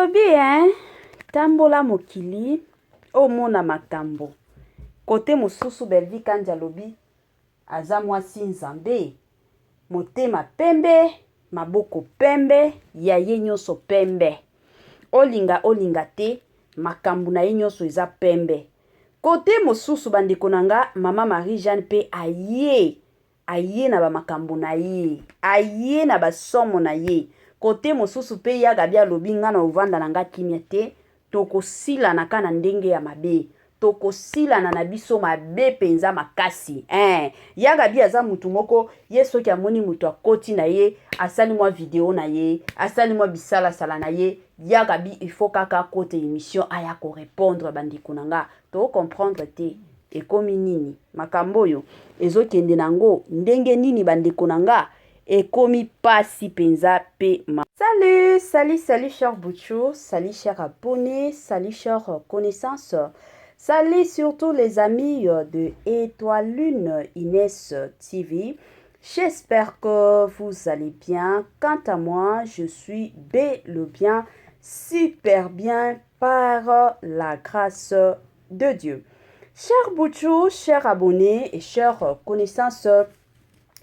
Balobi hein, tambola mokili omona makambo. Kote mosusu Bellevue Kandy alobi aza mwasi Nzambe, motema pembe, maboko pembe, ya ye nyonso pembe. Olinga olinga te, makambo na ye nyonso eza pembe. Kote mosusu bandeko na nga, mama Marie Jeanne pe aye aye na ba makambo na ye, aye na ba somo na ye. Kote mosusu pe ya Gaby alobi nga na ovanda na nga kimia te, tokosilana ka na ndenge ya mabe, tokosilana na biso mabe penza makasi eh. Ya Gaby aza mutu moko ye soki amoni mutu akoti na ye asali mwa video na ye, asali mwa bisalasala na ye, ya Gaby il faut kaka akota emission aya ko repondre bandeko na nga, to comprendre te ekomi nini makambo oyo ezokende na ngo ndenge nini bandeko na nga ekomi pasi penza pe ma. Salut, salut, salut cher Bouchou, salut cher abonné, salut cher connaissance, salut surtout les amis de Étoile Lune Inès TV. J'espère que vous allez bien. Quant à moi, je suis bel et bien, super bien par la grâce de Dieu. Cher Bouchou, cher abonné et cher connaissance,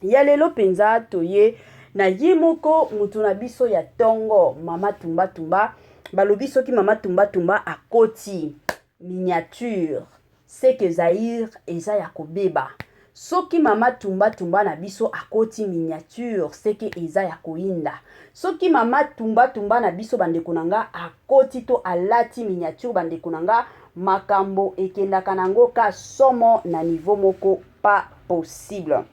ya lelo penza toye na ye moko mutu na biso ya tongo mama tumba tumba balobi soki mama tumba tumba akoti miniature c'est que Zaïre eza ya kobeba soki mama tumba tumba na biso akoti miniature c'est que eza ya koyinda soki mama tumba tumba na biso bandeko na nga akoti to alati miniature bandeko na nga makambo ekendaka nango ka somo na niveau moko pas possible.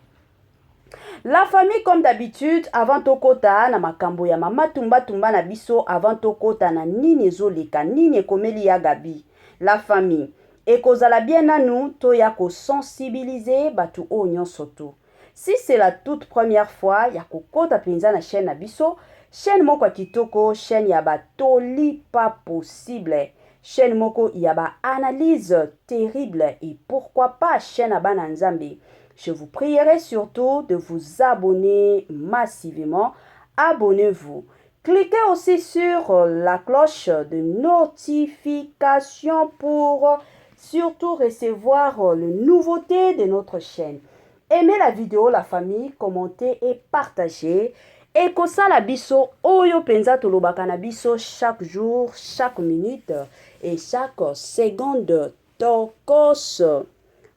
La famille comme d'habitude avant tokota na makambo ya mama tumba tumba na biso avant tokota na nini ezoleka nini ekomeli ya Gaby la famille ekozala bien nanu toya ko sensibiliser batu oyo nyonso tout si c'est la toute première fois ya kokota penza na chaîne na biso chaîne moko ya kitoko chaîne ya ba toli pas possible Chaine moko ya ba analyse terrible et pourquoi pas chaine ya bana nzambe. Je vous prierai surtout de vous abonner massivement. Abonnez-vous. Cliquez aussi sur la cloche de notification pour surtout recevoir les nouveautés de notre chaîne. Aimez la vidéo la famille, commentez et partagez. Ekosala biso oyo penza tolobaka na biso chaque jour, chaque minute et chaque seconde tokos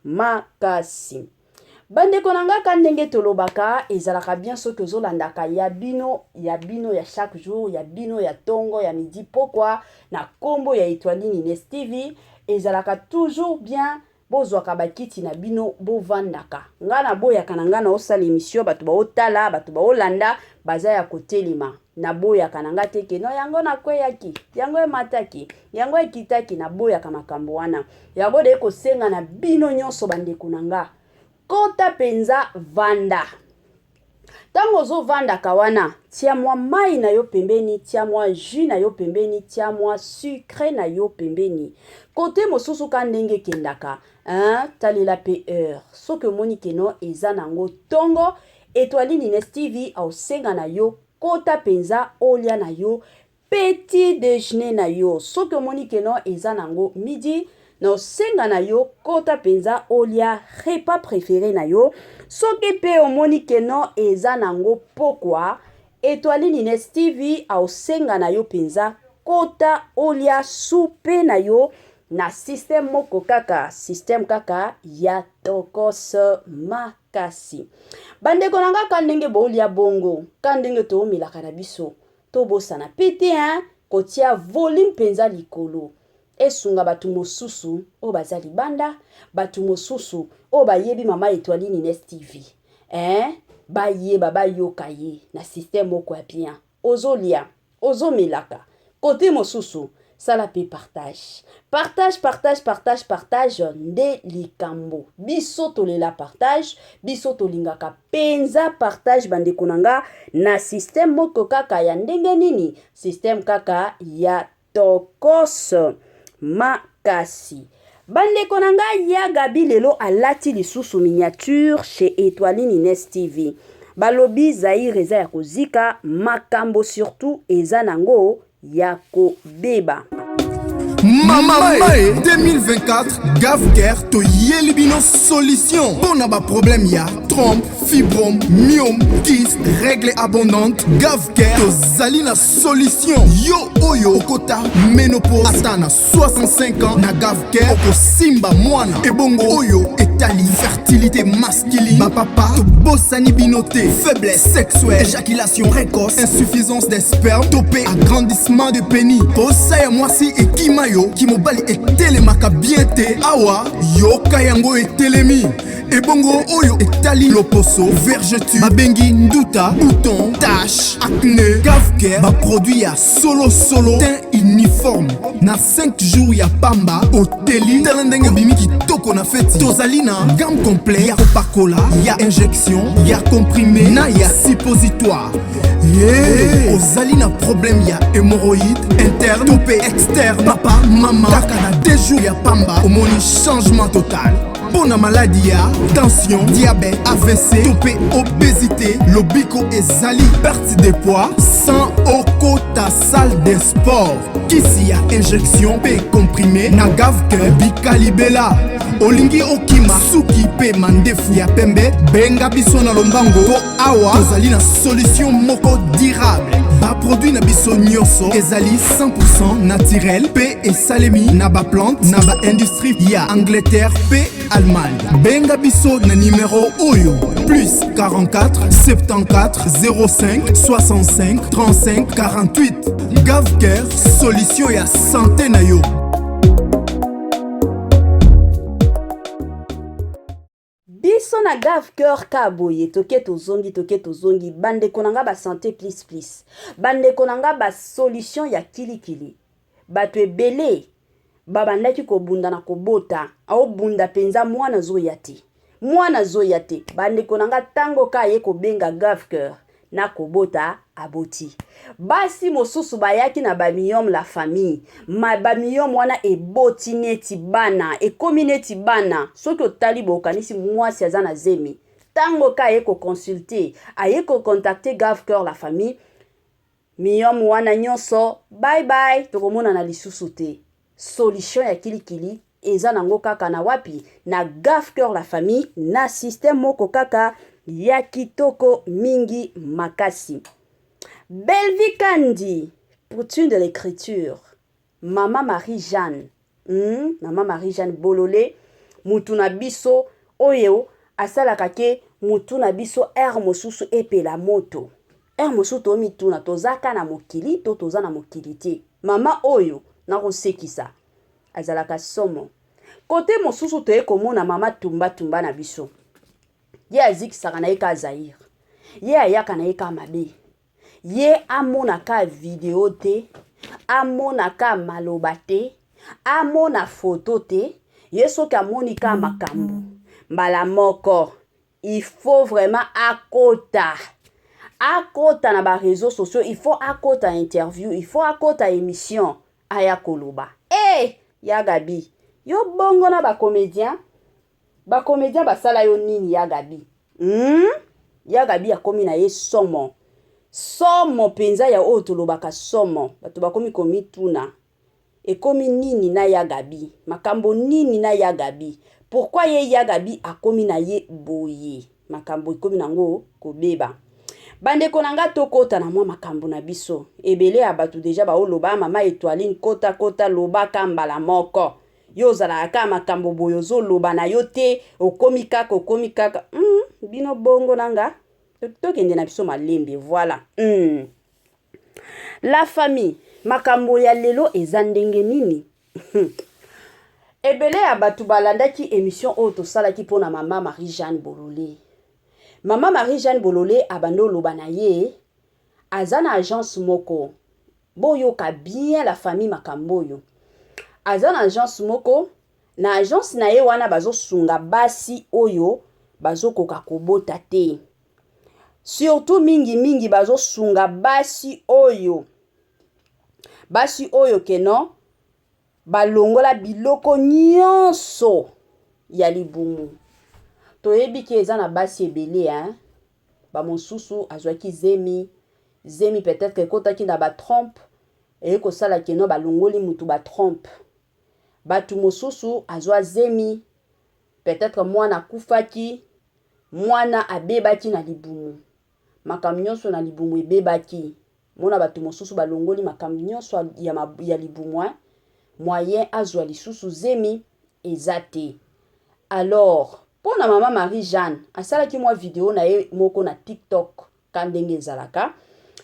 makasi. Bandeko na nga ka ndenge tolobaka ezalaka bien soki ozolandaka ya bino ya bino ya chaque jour ya bino ya tongo ya midi pokwa na kombo ya Etoiline Ines TV ezalaka toujours bien Bozwaka ba kiti na bino bovandaka. Nga naboyaka na nga naosala emission bato baotala bato baolanda baza ya kotelema naboyaka na nga te ke no yango nakweyaki yango emataki yango ekitaki naboyaka makambo wana yango de kosenga na bino nyonso bandeko na nga kota penza vanda Tango ozo vandaka wana, tia mwa mayi na yo pembeni, tia mwa jus na yo pembeni, tia mwa sucre na yo pembeni. Cote mosusu ka ndenge ekendaka, hein, talela pe heure. Soki omoni que non eza nango tongo, Etoiline Ines TV aosenga na yo kota penza olia na yo Petit dejeuner na yo soki omoni que non eza nango midi nao senga na yo kota penza olia repas prefere na yo soki pe omoni que non eza nango pokwa Etoiline Ines TV ao senga na yo penza kota olia soupe na yo na système moko kaka système kaka ya tokos makasi bandeko na nga ka ndenge bolia bongo ka ndenge toomelaka na biso Tobosana pe te hein kotia volume penza likolo esunga batu mosusu oyo baza libanda, batu mosusu oyo bayebi mama Etoiline Ines TV eh bayeba bayoka ye na système moko ya bien. Ozolia, ozomelaka cote mosusu sala pe partage. Partage partage partage partage nde likambo. Biso tolela partage, biso tolingaka penza partage bandeko na nga na système moko kaka ya ndenge nini? Système kaka ya tokos makasi. Bandeko na nga ya Gaby lelo alati lisusu miniature chez Etoiline Ines TV. Balobi Zaïre eza ya kozika, makambo surtout eza nango. ya kobeba. Mama e 2024 Gavcare toyeli bino solution mpo na baproblème ya trompe, fibrome, myome, kyste, règle abondante. Gavcare tozali na solution. Yo oyo okota ménopause ata na 65 ans, na Gavcare okosimba mwana. Ebongo oyo etali fertilité masculine, bapapa tobosani bino te. Faiblesse sexuelle, éjaculation précoce, insuffisance des sperme to mpe agrandissement de pénis, posa ya mwasi ekima yo, kimobali etelemaka bien te, awa yoka yango etelemi. Ebongo oyo etali loposo, vergeture babengi nduta, bouton, tache, acné, Gavcare baproduit ya solosolo, teint uniforme na 5 jours ya pamba oteli. Tala ndenge obimi kitoko na feti. Tozali na gamme complet ya kopakola, ya injection, ya comprimé na ya suppositoire. Ye ozali na problème ya hémorroïde interne to mpe externe, papa, mama, kaka na 2 jours ya pamba omoni changement total. Mpo na maladi ya tension, diabète, AVC to mpe obésité, lobiko ezali, perte de poids sans okota salle de sport, kisi ya injection mpe comprimé na Gavcare bikalibela. Olingi okima suki mpe mandefu ya pembe, benga biso na lombango mpo awa tozali na solution moko durable. Baproduit na biso nyonso ezali 100 naturel mpe esalemi na baplante na baindustrie ya Angleterre mpe Allemagne. Benga biso na nimero oyo: plus 44 74 05 65 35 48. Gavcare, solution ya santé na yo. Biso na Gavcare ka boye, toke tozongi, toke tozongi. Bandeko na nga basanté plus plus, bandeko na nga basolution ya kilikili. Bato ebele babandaki kobunda na kobota, aobunda mpenza, mwana azoya te, mwana azoya te. Bandeko na nga, ntango ka aye kobenga Gavcare na kobota, aboti. Basi mosusu bayaki na bamyome, la famille, ma bamyome wana eboti neti bana, ekomi neti bana. Soki otali bokanisi mwasi aza na zemi. Ntango ka aye koconsulter, aye kocontacter Gavcare, la famille, myome wana nyonso bye bye, tokomonana lisusu te. Solution ya kilikili eza nango kaka na wapi? Na Gavcare, la famille, na système moko kaka ya kitoko mingi makasi. Belvi Kandi, poutine de l'écriture, mama Marie Jeanne, Mama Marie Jeanne Bolole, mutu na biso oyo asalaka ke mutu na biso aire mosusu epela moto. Aire mosusu tomituna, tozaka na mokili to toza na mokili te? Mama oyo nakosekisa, azalaka somo. Kote mosusu toye komona mama tumbatumba na biso. Ye azikisaka na ye ka Zaire, ye ayaka na ye ka mabe, ye amonaka video te, amonaka maloba te, amona foto te. Ye soki amoni ka makambo mbala moko, il faut vraiment akota, akota na baréseaux sociaux, il faut akota interview, il faut akota émission, aya koloba. E ya Gabi, yo bongo na bacomédien, bacomédien basala yo nini? Ya Gabi, Ya Gabi akomi na ye somo, somo mpenza ya oyo tolobaka somo. Bato bakomi komituna ekomi nini na ya Gabi, makambo nini na ya Gabi, pourquoi ye ya Gabi akomi na ye boye? Makambo ekomi nango kobeba. Bandeko na nga, tokɔta na mwa makambo na biso. Ebele ya bato deja baoloba: "Mama Etoiline, kota kota, lobaka mbala moko. Yo ozalaka kaka makambo boye, ozoloba na yo te, okomi kaka, okomi kaka." Bino bongo na nga, tokende na biso malembe. Voilà. La famille, makambo ya lelo eza ndenge nini? Ebele ya bato balandaki émission oyo tosalaki mpona mama Marie Jeanne Bolole. Mama Marie Jeanne Bolole abandi oloba na ye aza na agence moko. Boyoka bien, la famille, makambo oyo. Aza na agence moko, na agence na ye wana bazosunga basi oyo bazokoka kobota te, surtout mingimingi bazosunga basi oyo keno balongola biloko nyonso ya libumu. Toyebi ke eza na basi ebele, hein? Bamosusu azwaki zemi, zemi peut-être ekɔtaki na batrompe. Eye kosala que non balongoli mutu ba trompe. Batu mosusu azwa zemi, peut-etre mwana akufaki, mwana abebaki na libumu. Makambo nyonso na libumu ebebaki. Mona batu mosusu balongoli makambo nyonso ya, ya libumu hein. Moyen azwa lisusu zemi eza te. Alors, mpo na mama Marie Jeanne asalaki mwa video na ye moko na TikTok ka ndenge ezalaka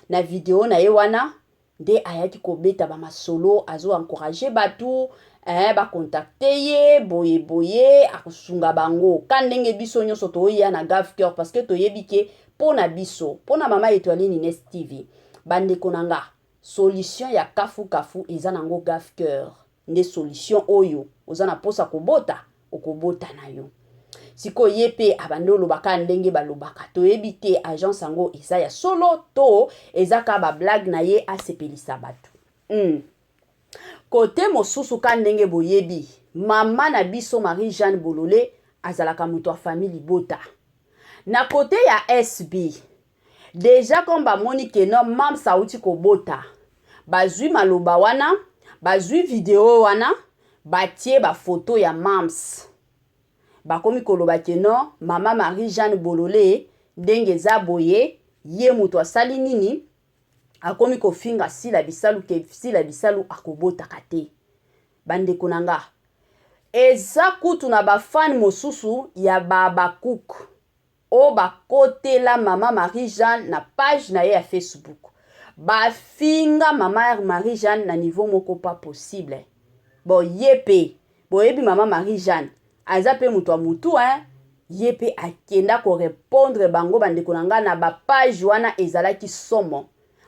na video na ye wana nde ayaki kobeta ba masolo azo encourager batu eh, ba contacter ye boye boye akosunga bango ka ndenge biso nyonso toya na Gave Cœur parce que toyebi ke mpo na biso mpo na mama Etoiline Ines TV bandeko na nga solution ya kafu kafu eza nango Gave Cœur nde solution oyo oza na posa kobota okobota na yo sikoyo ye mpe abandi oloba kaka ndenge balobaka toyebi te agence yango eza ya solo to eza kaka bablague na ye asepelisa bato. Kote mosusu ka ndenge boyebi mama na biso Marie Jeanne Bolole azalaka moto ya famille libota na kote ya SB deja comme bamoni ke no mams auti kobota bazwi maloba wana bazwi video wana batie bafoto ya mams bakomi koloba ke no mama Marie Jeanne Bolole ndenge eza boye ye moto asali nini akomi kofinga Sila Bisalu ke Sila Bisalu akobotaka te. Bandeko na nga eza kutu na bafane mosusu ya ba Habacuc oyo bakotela mama Marie Jeanne na page na ye ya Facebook bafinga mama Marie Jeanne na niveau moko pas possible. Bon, ye mpe boyebi mama Marie Jeanne aza mpe moto ya mutu hein? Ye mpe akenda korépondre bango. Bandeko na ngai, na bapage wana ezalaki somo,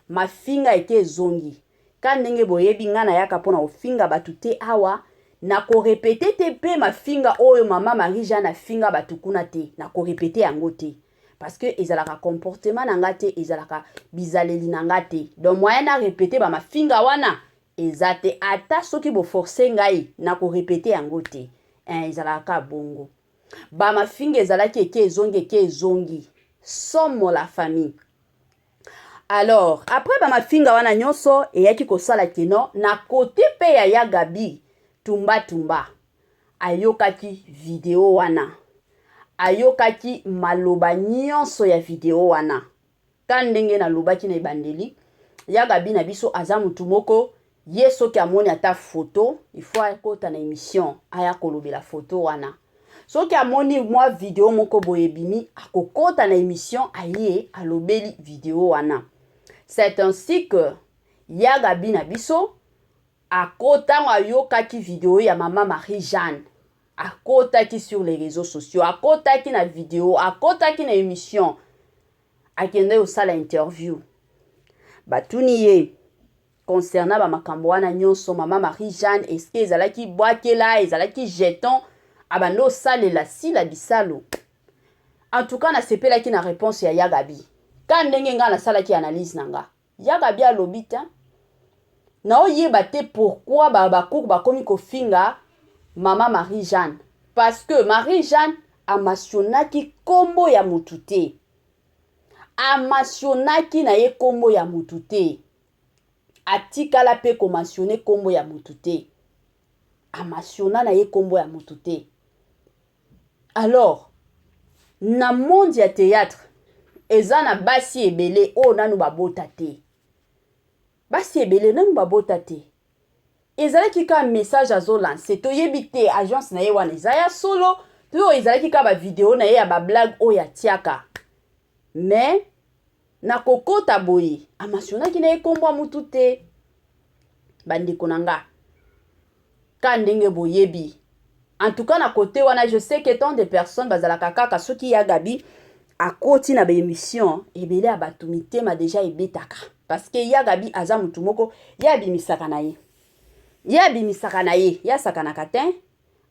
mafinga eke ezongi. Ka ndenge boyebi ngai nayaka mpona kofinga bato te awa, nakorépéter te mpe mafinga oyo mama Marie Jeanne afinga bato kuna te, nakorépéter yango te parce que ezalaka comportement na nga te, ezalaka bizaleli na nga te. Donc moyen na répéter bamafinga wana eza te. Ata soki boforcer ngai, nakorépéter yango te eh, ezalaka bongo. Bamafinga ezalaki eke ezongi, eke ezongi, somo la famille. Alors après bamafinga wana nyonso eyaki kosala keno na kote mpe ya ya Gabi Tumba Tumba ayokaki video wana, ayokaki maloba nyonso ya video wana. Ka ndenge nalobaki na ebandeli, ya Gabi na biso aza motu moko ye soki amoni ata foto, il faut akota na émission aya kolobela foto wana. Soki amoni mwa video moko boye ebimi, akokota na émission aye alobeli video wana. C'est ainsi que ya Gabi na biso akotango ayokaki video ya mama Marie Jeanne, akotaki sur les réseaux sociaux, akotaki na video, akotaki na émission, akende kosala interview. Batuni ye concernant bamakambo wana nyonso mama Marie Jeanne eske ezalaki bwakela, ezalaki jeton abandi osalela Sila Bisalo. En tout cas nasepelaki na réponse ya ya Gabi. Ka ndenge ngai nasalaki analyse na nga, ya Gabi alobi te naoyeba te pourquoi bakuku bakomi kofinga mama Marie Jeanne, parce que Marie Jeanne amentionnaki nkombo ya motu te, amentionnaki na ye nkombo ya motu te, atikala mpe komentionner nkombo ya motu te, amentionna na ye nkombo ya motu te. Alors na monde ya théâtre eza na basi ebele oyo nanu babota te, basi ebele nanu babota te. Ezalaki kaka message azolancer, toyebi te agence na ye wana eza ya solo to ezalaki kaka bavideo na ye ya bablague oyo atiaka. Mais na kokota boye amentionnaki na ye nkombo ya mutu te. Bandeko na nga, ka ndenge boyebi, en tout cas na côté wana je sais que tant de personnes bazalaka kaka soki ya Gabi akoti na baémission, ebele ya bato mitema deja ebetaka, parce que ya Gabi aza motu moko ye abimisaka na ye, ye abimisaka na ye, ye asakanaka te,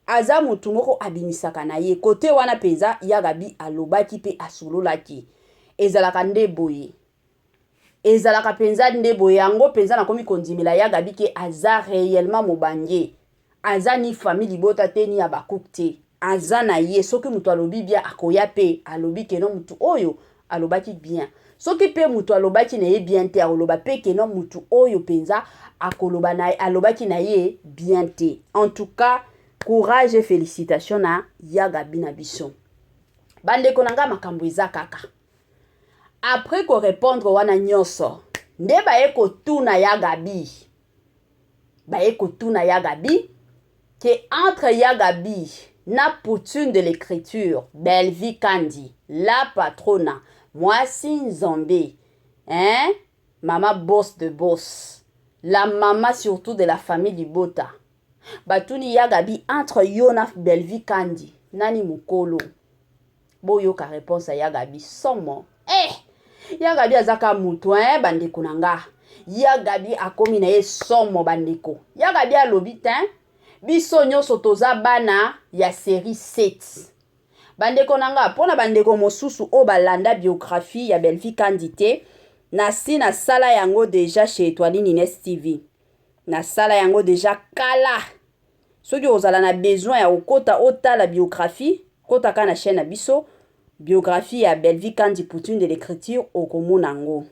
aza motu moko abimisaka na ye. Kote wana mpenza ya Gabi alobaki mpe asololaki, ezalaka nde boye, ezalaka mpenza nde boye. Yango mpenza nakomi kondimela ya Gabi ke aza réellement mobange, aza ni famille libota te ni ya bakuku te, aza na ye. Soki moto alobi bien, akoya mpe alobi keno motu oyo alobaki bien. Soki mpe mutu alobaki na ye bien te, akoloba mpe que non, mutu oyo mpenza akoloba na alobaki na ye bien te. En tout cas, courage et félicitations na ya Gabi na biso. Bandeko na nga, makambo eza kaka après korépondre wana nyonso nde baye kotuna ya Gabi, baye kotuna ya Gabi que entre ya Gabi na Poutine de l'écriture, Belvi Kandi, la patrona, mwasi nzambe, hein, mama boss de boss, la mama surtout de la famille Libota, batuni ya Gabi: entre yo na Belvi Kandi, nani mokolo? Boyoka réponse ya Gabi, somo. Eh, ya Gabi aza ka mutu, eh, bandeko na nga. Ya Gabi akomi na ye somo. Bandeko, ya Gabi alobi te biso nyonso toza bana ya série 7. Bandeko na nga, mpo na bandeko mosusu oyo balanda biographie ya Belvi Kandi te, nasi nasala yango déjà chez Etoiline Ines TV, nasala yango déjà kala. Soki ozala na besoin ya kokota otala biographie, kota kaka na chaîne na biso, biographie ya Belvi Kandi, Poutine de l'écriture, okomona yango.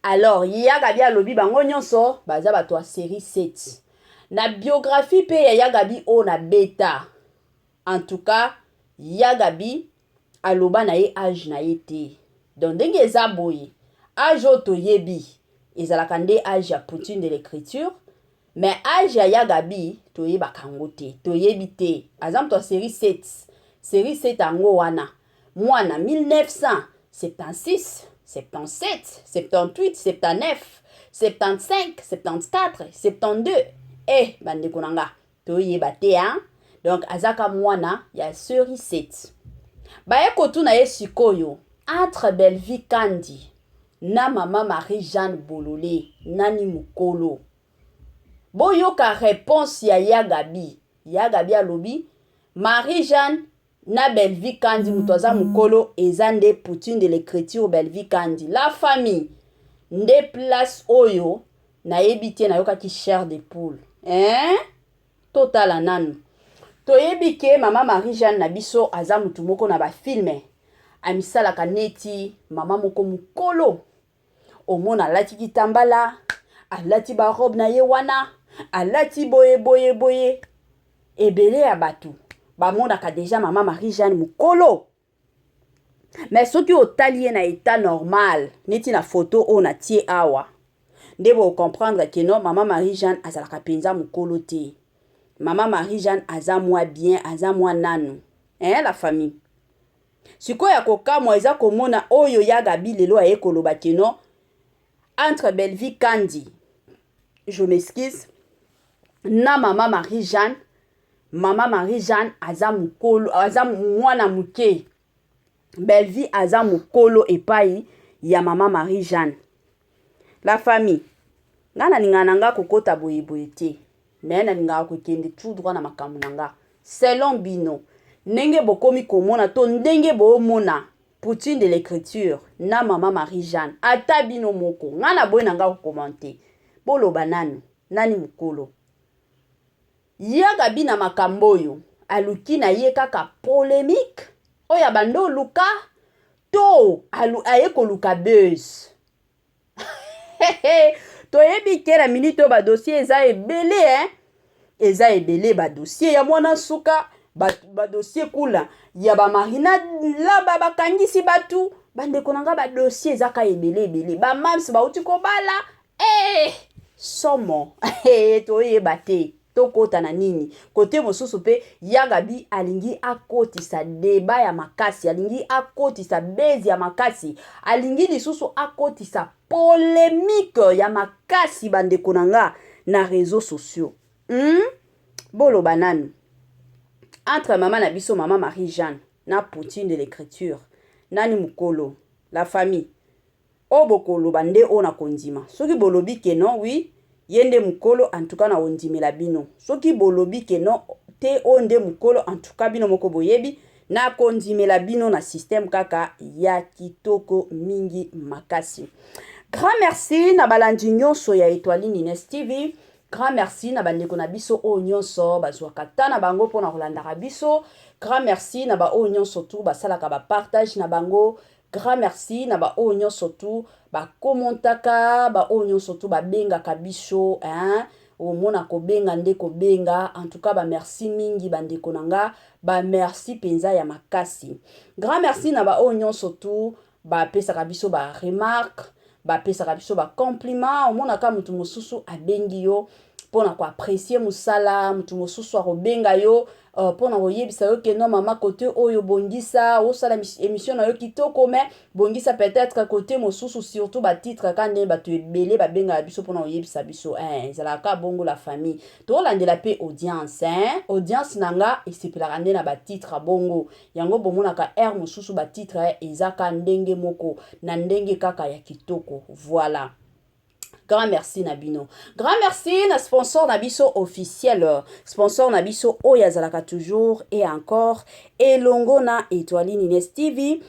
Alors ya Gabi alobi bango nyonso baza bato ya série 7. Na biographie mpe ya ya Gabi oyo na beta, en tout cas ya Gabi aloba na ye âge na ye te. Donc ndenge eza boye, âge oyo toyebi ezalaka nde âge ya Poutine de l'écriture, mais âge ya ya Gabi toyebaka yango te, toyebi te. Aza moto ya série 7. Série 7 yango wana mwana 1976, 77, 78, 79, 75, 74, 72. E bandeko na nga, toyeba te, hein? Donc azaka mwana ya série 7. Baye kotuna ye sikoyo: entre Belvi Kandi na mama Marie Jeanne Bolole, nani mokolo? Boyoka réponse ya ya Gabi. Ya Gabi alobi Marie Jeanne na Belvi Kandi, moto aza mokolo eza nde Poutine de l'écriture, Belvi Kandi. La famille, nde place oyo nayebi te, nayokaki chair de poule, hein? Totala nanu. Toyebi que mama Marie Jeanne na biso aza motu moko na bafilms amisalaka neti mama moko mokolo. Omona alati kitambala, alati barobe na ye wana, alati boye boye boye. Ebele ya bato bamonaka déjà mama Marie Jeanne mokolo, mais soki otali ye na état normal, neti na foto oyo natie awa, nde bocomprendre que non, mama Marie Jeanne azalaka mpenza mokolo te. Mama Marie Jeanne aza mwa bien, aza mwa nanu, hein? La famille, sikoyo ya kokamwa eza komona oyo ya Gabi lelo aye koloba que non, entre Belvi Kandi, je m'excuse, na mama Marie Jeanne, mama Marie Jeanne aza mokolo, aza mwana moke, Belvi aza mokolo epai ya mama Marie Jeanne. La famille, ngai nalingaka na nga kokɔta boyeboye te, mais nalingaka kokende tout droit na makambo na nga. Selon bino, ndenge bokomi komona to ndenge boomona Poutine de l'écriture na mama Marie Jeanne, ata bino moko, ngai na boyi na nga kocommenter, boloba nanu nani mokolo. Ya Gabi na makambo oyo aluki na ye kaka polémique oyo abandi oluka to aye koluka buzz. Toyebi que na minute oyo badossier eza ebele, eh? Eza ebele, badossier ya mwana suka, badossier kuna ya bamarina laba bakangisi bato. Bandeko na nga, badossier ezaka ebele ebele, bamams bauti kobala. Eh, somo, toyeba te tokɔta na nini. Kote mosusu mpe ya Gabi alingi akotisa débat ya makasi, alingi akotisa buzz ya makasi, alingi lisusu akotisa polémique ya makasi, bandeko na nga, na réseaux sociaux, Boloba nanu: entre mama na biso, mama Marie Jeanne, na Poutine de l'écriture, nani mokolo? La famille, oyo bokoloba nde oyo na kondima. Soki bolobi que non, oui, ye nde mokolo, en tout cas na kondimela bino. Soki bolobi que non te, oyo nde mokolo, en tout cas bino moko boyebi, nakondimela bino na système kaka ya kitoko mingi makasi. Grand merci na balandi nyonso ya Etoiline Ines TV. Grand merci na bandeko na biso oyo nyonso bazwaka ta na bango mpona kolandaka biso. Grand merci na baoyo nyonso tu basalaka bapartage na bango. Grand merci na ba oyo nyonso tu ba commentaka, ba oyo nyonso tu babengaka biso, hein? Omona kobenga nde kobenga. En tout cas ba merci mingi bandeko na nga, ba merci mpenza ya makasi. Grand merci na ba oyo nyonso tu bapesaka biso ba remarque, bapesaka biso ba compliment. Omonaka motu mosusu abengi yo mpona koapprécier mosala, motu mosusu akobenga yo mpona koyebisa yo ke non mama, kote oyo bongisa, osala émission na yo kitoko, mais bongisa peut-être kote mosusu, surtout batitre. Ka ndenge bato ebele babengaka biso mpona koyebisa biso, ezalaka bongo. La famille, tolandela mpe audience, hein? Audience na nga esepelaka nde na batitre bongo. Yango bomonaka aire mosusu batitre ezaka ndenge moko na ndenge kaka ya kitoko. Voilà, grand merci na bino. Grand merci na sponsor na biso officiel, sponsor na biso oyo azalaka toujours et encore elongo na Étoile Nines TV,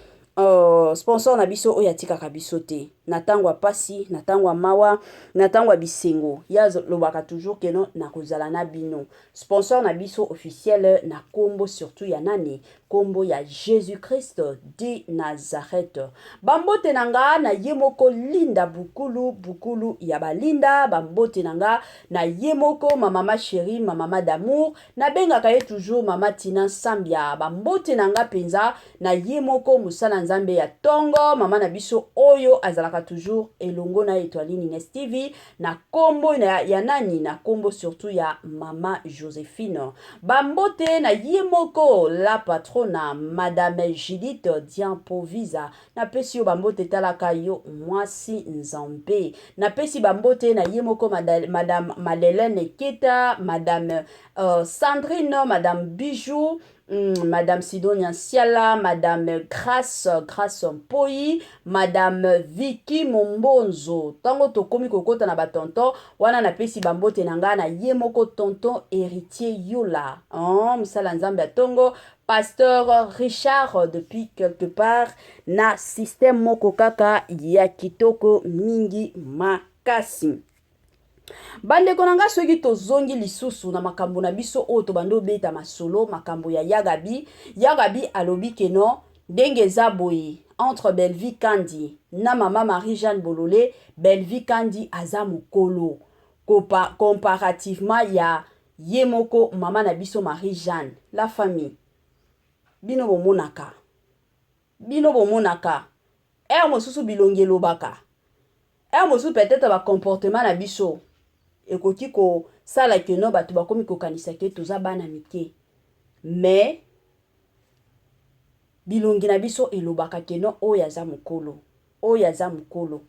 sponsor na biso oyo atikaka biso te na ntango ya pasi, na ntango ya mawa, na ntango ya bisengo. Ye alobaka toujours ke non, nakozala na bino. Sponsor na biso officiel na nkombo surtout ya nani? Nkombo ya Jésus Christ de Nazareth. Bambote na nga na ye moko Linda Bukulu, Bukulu ya balinda. Bambote na nga na ye moko ma mama chérie, ma mama d'amour, nabengaka ye toujours mama Tina Sambia. Bambote na nga mpenza na ye moko mosala Nzambe ya ntongo, mama na biso oyo azalaka toujours elongo na Étoile Nines TV, na nkombo ya nani? Na nkombo surtout ya mama Joséphine. Bambote na ye moko la patrona, madame Judith Diampovisa, napesi yo bambote. Etalaka yo mwasi Nzambe. Napesi bambote na ye moko madame Madeleine Keta, madame Sandrine, madame Bijou, Madame Sidonia Nsiala, Madame Grace, Grace Mpoi, Madame Vicky Mombonzo. Ntango tokomi kokota na batonton wana, napesi bambote na ngai na ye moko tonton Héritier Yola, oh, mosala Nzambe ya ntongo, pasteur Richard depuis quelque part na système moko kaka ya kitoko mingi makasi. Bandeko na nga, soki tozongi lisusu na makambo na biso oyo tobandi obeta masolo, makambo ya Yagabi. Yagabi alobi ke non, ndenge eza boye, entre Bellevie Kandi na mama Marie Jeanne Bolole, Bellevie Kandi aza mokolo comparativement ya ye moko mama na biso Marie Jeanne. La famille, bino bomonaka, bino bomonaka ere mosusu bilongi elobaka, ere mosusu peut-être bacomportement na biso ekoki kosala ke non, bato bakomi kokanisa ke toza bana mike, mais bilongi na biso elobaka ke non, oyo aza mokolo, oyo aza mokolo.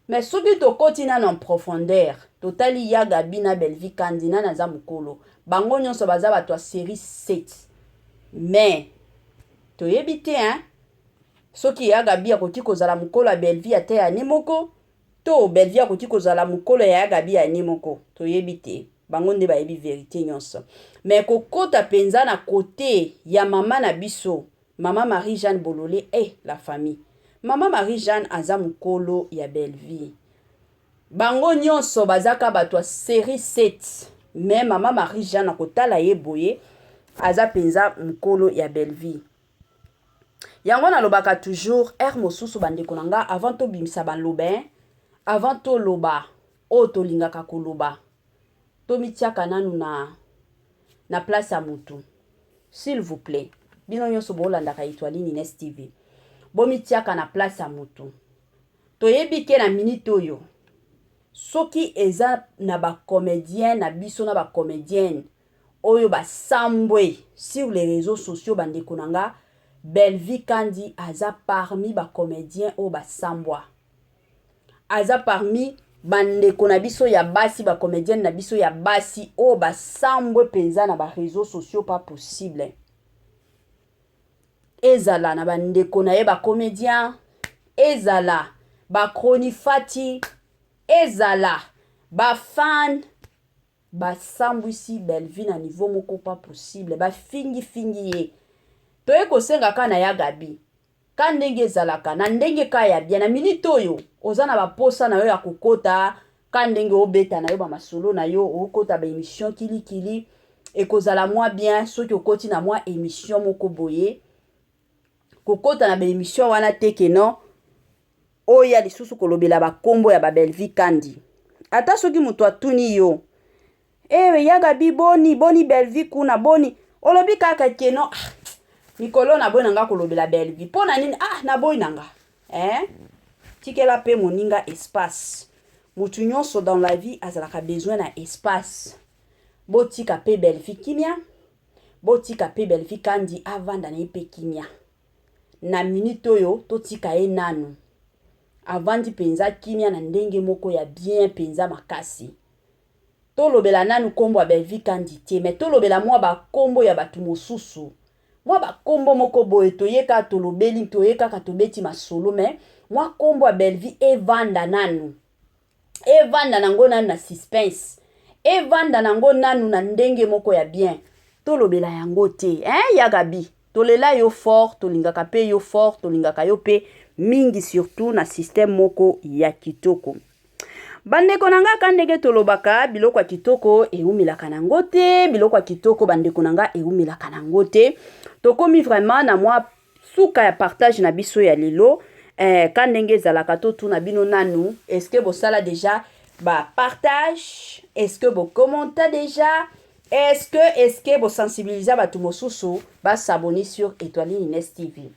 Mais soki tokoti nano en profondeur, totali ya Gabi na Bellevie Kandi, nani aza mokolo? Bango nyonso baza bato ya série 7, mais toyebi te, hein? Soki ya Gabi akoki kozala mokolo ya Bellevie ata ya ne moko, to Bellevie akoki kozala mokolo ya Gabi ya ne moko, toyebi te. Bango nde bayebi vérité nyonso. Mais kokota mpenza na kote ya mama na biso, mama Marie Jeanne Bolole, la famille, mama Marie Jeanne aza mokolo ya Bellevie. Bango nyonso bazaka bato ya série 7, mais mama Marie Jeanne, akotala ye boye, aza mpenza mokolo ya Bellevie. Yango nalobaka toujours aire mosusu, bandeko na nga, avant tobimisa baloba, avant toloba oyo tolingaka koloba, tomitiaka nanu na place ya motu. S'il vous plaît, bino nyonso bolandaka Étoile Nines TV, bomitiaka na place ya motu. Toyebi ke na minute oyo, soki eza na bacomédien na biso na bacomédienne oyo basambwe sur les réseaux sociaux, bandeko na nga, Bellevie Kandi aza parmi bacomédien oyo basambwa, aza parmi bandeko na biso ya basi, bacomédienne na biso ya basi oyo basambwe mpenza na baréseaux sociaux pas possible. Ezala na bandeko na ye bacomédien, ezala bacronifati, ezala bafan, basambwisi Bellevie na niveau moko pas possible, bafingifingi ye. Toye kosenga kaka na ya Gabi, ka ndenge ezalaka na ndenge ka ya bien, na minute oyo oza na baposa na yo ya kokota, ka ndenge obeta na yo bamasolo na yo, okota baémission kilikili, ekozala mwa bien soki okoti na mwa émission moko boye. Kokota na baémission wana te ke non, oya lisusu kolobela bakombo ya baBelvi Kandi. Ata soki moto atuni yo: "Ewe yaga bi, boni boni Belvi kuna, boni?" Olobi kaka ke non, ah, mikolo naboyi na nga kolobela Belvi. Mpo na nini? Ah, naboyi na nga, eh? Tikela mpe moninga espace. Motu nyonso dans la vie azalaka besoin na espace. Botika mpe Belvi kimia, botika mpe Belvi Kandi avanda na ye mpe kimia. Na minute oyo, totika ye nanu avandi mpenza kimia na ndenge moko ya bien mpenza makasi. Tolobela nanu nkombo ya Belvi Kandi te, me tolobela mwa bakombo ya bato mosusu, mwa bakombo moko boye. Toye kaka, tolobeli, toye kaka, tobeti masolo, me mwa nkombo ya Belvi evanda nanu, evanda nango nanu na suspense, evanda nango nanu na ndenge moko ya bien. Tolobela yango te, hein? Ya Gabi, tolela yo fort, tolingaka mpe yo fort, tolingaka yo mpe mingi, surtout na système moko ya kitoko. Bandeko na nga, ka ndenge tolobaka, biloko ya kitoko ewumelaka nango te. Biloko ya kitoko, bandeko na nga, ewumelaka nango te. Tokomi vraiment na mwa suka ya partage na biso ya lelo. Ka ndenge ezalaka, totuna bino nanu: est ce que bosala déjà bapartage? Est ce que bocommenta déjà? Est ce que bosensibiliza bato mosusu bas'abonner sur Étoiline Ines TV?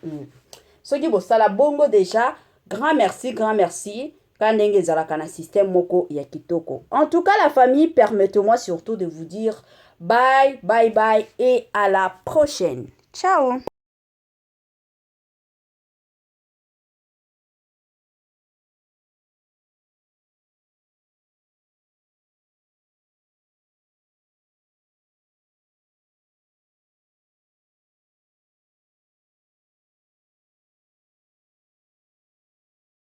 Soki bosala bongo déjà, grand merci, grand merci. Ka ndenge ezalaka na système moko ya kitoko. En tout cas, la famille, permettez-moi surtout de vous dire bye bye bye et à la prochaine. Ciao.